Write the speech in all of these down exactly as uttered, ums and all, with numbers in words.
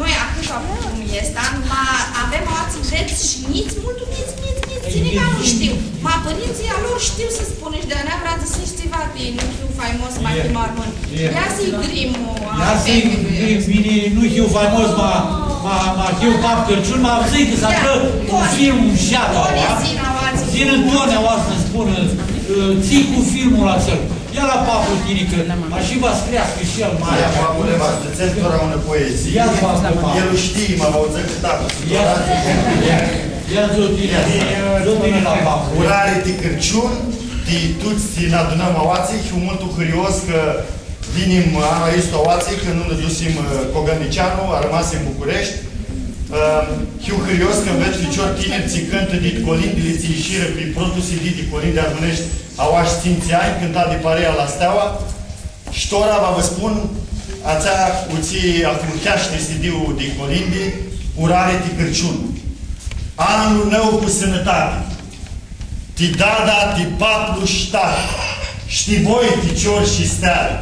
Noi, ahãt cum easti, ma avem aoatsi vets shi njits, multu njits, njits, njits, tsi nica nu shtiu. Ma pãrintsãlj a lor shtiu s-spunã shi di-atsea vrea s-shtii tsiva, ti nu hiu faimos, ma hiu armãn. Ia s-lji grim, ia s-lji grim, mini nu hiu faimos, ma, ma, ma hiu pap Cãrciun, ma dzãc cã s-aflã un film mushat aoa. Tsi Toni aoa s-nã spunã, ã, tsi-i cu filmul atsel. Ia la paplu tini, cã ashi va s-creascã shi el mari. Ia, papule, va s-dzãtsem tora unã poezii. Ia, paplu, paplu. El u shtii, ma va u dzãc tatã. Ia, ia, ia, dzã tini, ia, dzã tini la paplu. Urari ti Cãrciun, ti tuts tsi nã adunãm aoatsi, hiu multu hãrios cã vinim anlu aestu aoatsi, cã nu nã dusim, ã, Cogãlniceanu, armasi tu Bucureshti. Ã, hiu hãrios cã ved ficiori tiniri tsi cãntã di colindili tsi ishirã pi protlu C D di colindi armãneshti, aoa shi tsintsi anj, cãntat di parea La Steaua. Shi tora va vã spun atsea cu tsi ahurheashti C D-ul di colindi, Urari ti Cãrciun. Anlu nãu cu sãnãtati. Ti dada, ti paplu shi tati. Shi ti voi, ficiori shi steari.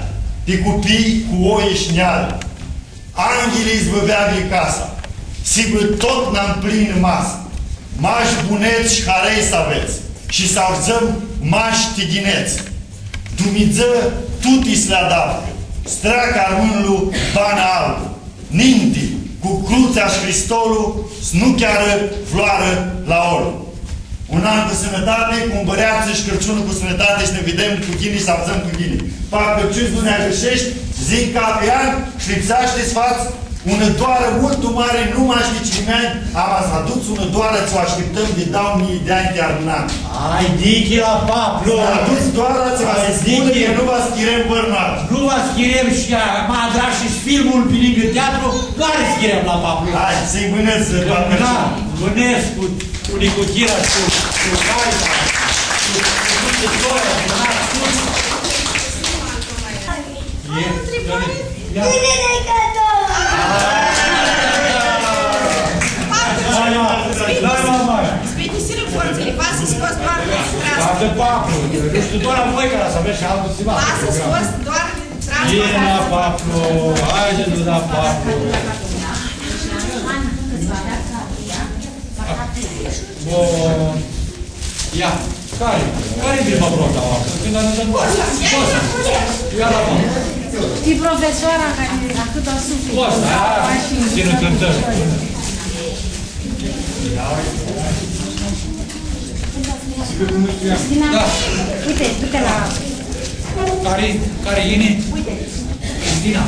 Ti cupii cu oi shi njari. Anghilji s-vã veaglji casa, s-hibã totna mplinã masa, mash bunets shi harei s-avets, shi s-avdzãm mash ti ghinets. Dumnidzã tuti s-li adavdã, s-treacã armãnlu bana albã, ninti cu crutsea shi Hristolu, s-nu chearã floarã la olu. Un an cu sãnãtati, cu mbãreatsã shi Cãrciunlu cu sãnãtati shi nã videm cu ghini shi s-avdzãm cu ghini. Pap Cãrciun, s-nu nã agãrsheshti, dzã cathi an shi lipseashti s-fats unã doarã multu mari, nu mash ti cilimeanj, ama s-aduts unã doarã tsi u ashtiptãm di dauã njilji di anj ti armãnami. Ai dichi la paplu! S-aduts doarã tsi va s-spunã cã nu va s-chirem vãrnu altu. Nu va s-chirem shi a, ma adrash shi filmul pi ningã teatru, nu ari s-chirem la paplu. Hai, s-lji bãnedz, pap Cãrciun. Da, bãnescu. Cu nicuchira shi cu, cu haita, cu, cu tuti zboarã, cu nas, cu... Am o întrebare. Ia. Bine ne-ai cadou! Hai, mama, hai, mama. Spitiserã portsãli, va s-scots doar trasma. Bagã paplu, nu shtiu, doar voi ca s-avets shi altu tsiva. Va s-scots doar trasma. Bine, la paplu, haide, nu da paplu. Bun. Ia, cari? Cari vini ma prota oarã? Cãndu nã dãm... Costa. Costa. Ia la mama. Ti profesoara cari ahãtã suflit. Costa, ia. Tini cãntãri. Cristina, da. Uite, du-te la... Cari, cari yini? Uite. Cristina.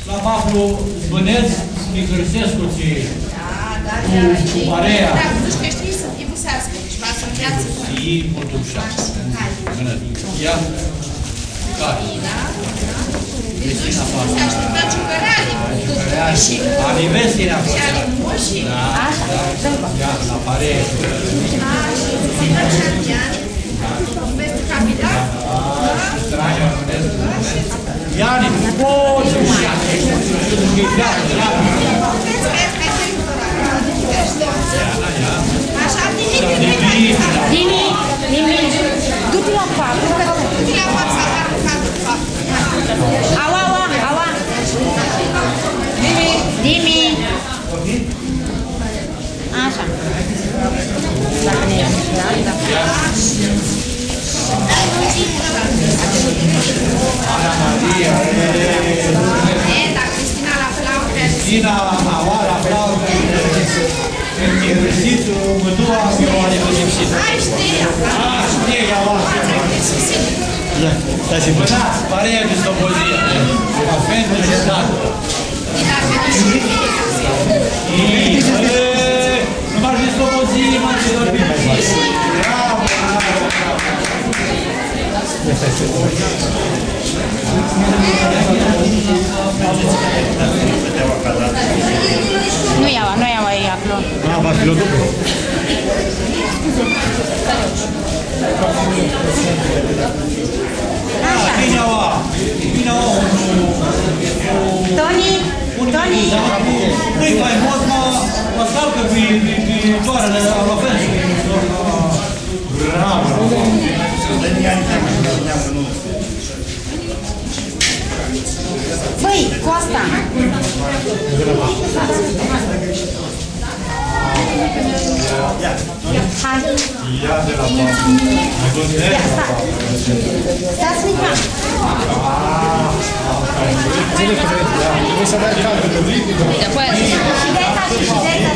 La Paplu bãnedz, mi hãrsescu tsi... Da, da, cu, da, cu parea. Da, nu shtiu, cã shtii s-yibuseascã, deci va s-nveatsã. Shi multu mushat. Hai. Bãnã. Ia. Cari? Cristina, da. Deci, nu shtiu cum s-ashtipta ciucãreali. Ciucãreali. Shi... Ani vesti, da. Shi ani mushi. Da, da. Ia, la parea. A, shi s-dutsi shi ani. Iani, pots s-shtii. Dimi, Dimi, du-ti la Paplu, cã... Aua, aua, aua. Dimi. Ashi. Ana Maria, e. Cristina, aua, la aplauze. Exitu, mãdua, eu am exitu. A, shtii, aua. Da, da, sigur. Bãnã, parea di Slobozia. Afendu, da. Nu iau, nu iau, e aclo. A, va fi la după. Ashi. Bine, aua. Bine, aua. Toni, Toni. Nu-i faimos, ma, ma s-calcã pi, pi, pi doarãli, la fel. Bravo. Bãi, Costa. Ia. Hai. Ia de la... Ia, stai. Stai, Smica. Trebuie să dai cald. Bine, apoi... Shi di-aia, shi di-aia.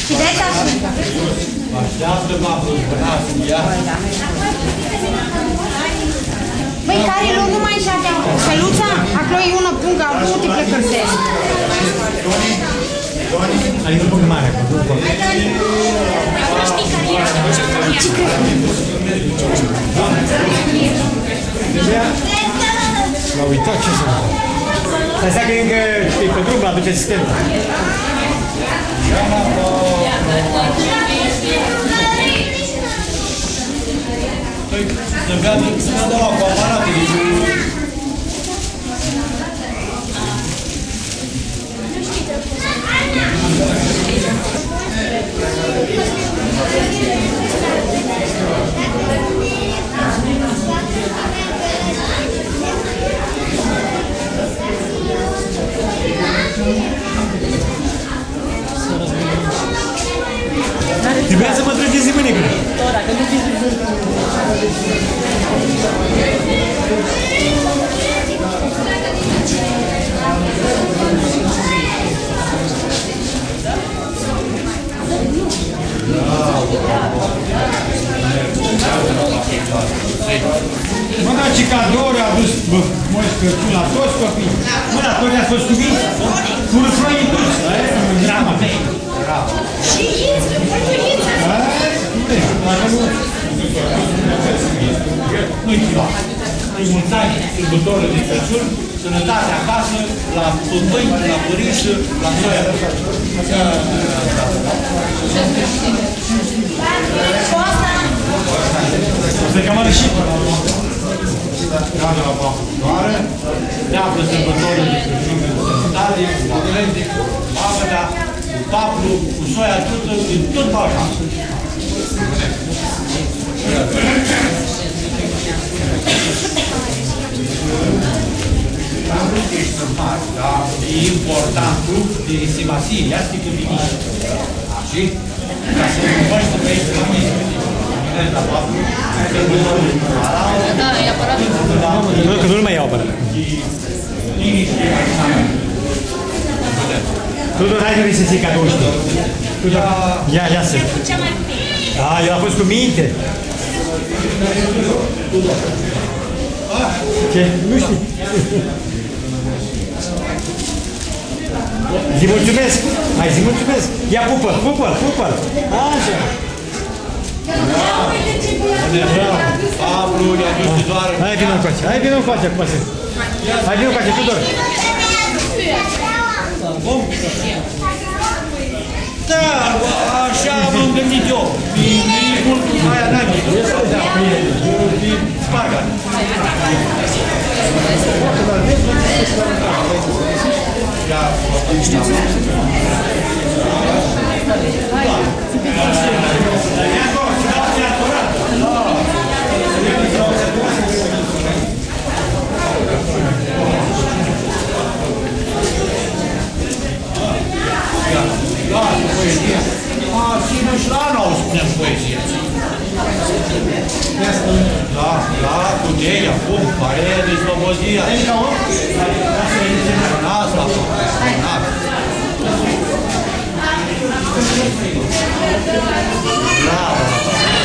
Shi di-aia. Bãi, cari lu nu mai shtea, cãlutsa, aclo e unã pungã, multi plecãrsescu. Ai unã pungã mari, cu douã pungã. L-a uitat, ce s-fac. Asta că e încă, știi, pe drum, aduce asistenta. Păi, să bea, să bea cu aparatele. Trebuia să mă trăgeți mâinile. Mã, dar ce cadou a adus, bă, Moș Crăciun la toți copiii. Mã, la toți ați fost cuminți? Cu război în toți, da, e? Bravo. Bravo. Da, e? Nu e, dacă nu, nu-i ceva. Îi mulțumim sărbătorul de Crăciun. Sãnãtati acasã, la pãpãnj, la pãrintsã, la soia. Costa! Asta e cam arãshit. Dragã la paplu, doarã, te aflã sãrbãtorlu di Crãciun, sãnãtati, cu aprendic, cu mamã ta, cu paplu, cu soia tutã, di tut Balcanlu. Dar nu ești în mari, dar e important, lucru de simasii, easti cã vinii. Ashi? Ca s-lu bãnãshti pi aoatsi, la mini. Vinji la paplu, s-lu bãnãshti la... Da, e aparat. Nu, cã nu mai iau aparat. Tini shtii ma bine. Tu, tu, hai s-vedem, s-dzãc cã tu shtii. Ia, ia, ia, să. A, el a fost cu minte. Ce? Nu știu. Zi mulțumesc. Hai, zi mulțumesc. Ia, pupă, pupă, pupă. Așa. Bravo. Pablo, ia, nu știu, doar. Hai, vină încoace. Hai, vină încoace, Costel. Hai, vină încoace, Tudor. Bun. Da, așa m-am gândit eu. E, e mult mai adaptat. Sparga. Da, da, poezia. A, sigur, și la noi spunem poezia. Da, da, cu ideea, cum, părerea de slobozia.